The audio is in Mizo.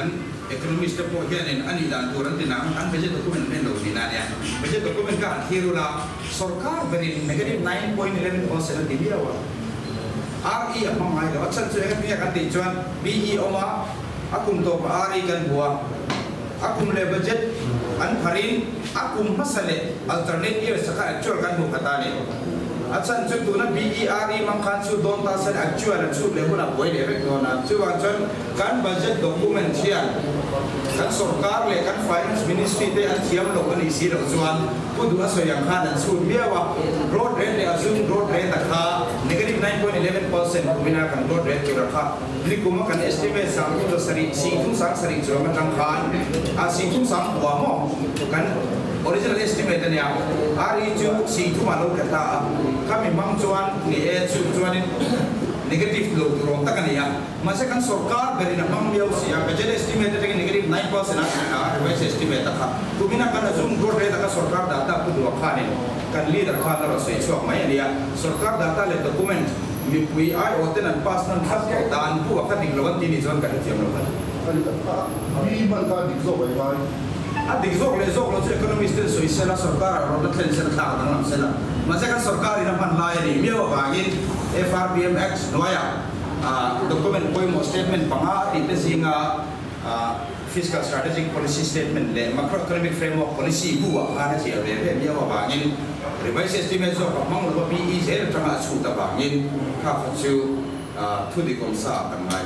Kan economist te pawh hianin a nih dan tur an ti nang, kan budget document an en lo tihna a nia. Budget document kha han thlir ula, sorkar berin negative 9.11% a ti viau a, RE a hmang ngai lo. A chhan chu eng enge kan tih chuan BE awm a, a kum tawpah RE kan hmu a, a kum leh budget an pharin a kum hmasa leh alternate years a kha actual kan hmu khat a ni. A chhan chu tuna BE RE hmang khan chhut dawn ta sen actual a chhut leh hunah buai leh vek dawn a. Chuvang chuan Kan budget document hian kan sorkar leh kan finance ministry te an thiam loh a nih si loh chuan Pu Duh a sawi ang khan an chhut miau a, growth rate leh assumed growth rate a kha negative 9.11% kumina kan growth rate tur a kha nikum a kan estimate 37 sing thum 70 chuang atang khan a sing thum sang kua maw kan original estimate a nia RE chu sing thum ah lo tla ta a khami hmang chuan ni e chu chuanin negative lo tur awm tak a ni a. Mahse kan sorkar berin a hmang miau si a, budget estimate atangin negative 9% a tih a, revised estimate a kha. Kumina kan assume growth rate a kha sorkar data pu duah khanin kan leader khan a rawn sawi chhuak mai a nia. Sorkar data leh document mipui aiawh ten an pass hnan thlap tawh dan bu a kha dik lo an ti nih chuan kan hrethiam lo kan. Mi hman kha a dik zawk ai ngai. A dik zawk leh zawk lo chu economist ten sawi sela, sorkar ah rawtna thlen sela, thlak a danglam sela. Mahse kan sorkar in a hman lai a nih miau avangin FRBM Act hnuaiah Document pawimawh statement panga a tih te zinga Fiscal Strategic Policy Statement leh Macroeconomic Framework Policy bu ah khan a ziah ve ve miau avangin Revised Estimate zawk a hmang lova BE zel atanga a chhut avangin kha kha chu thu dik awmsa ah kan ngai.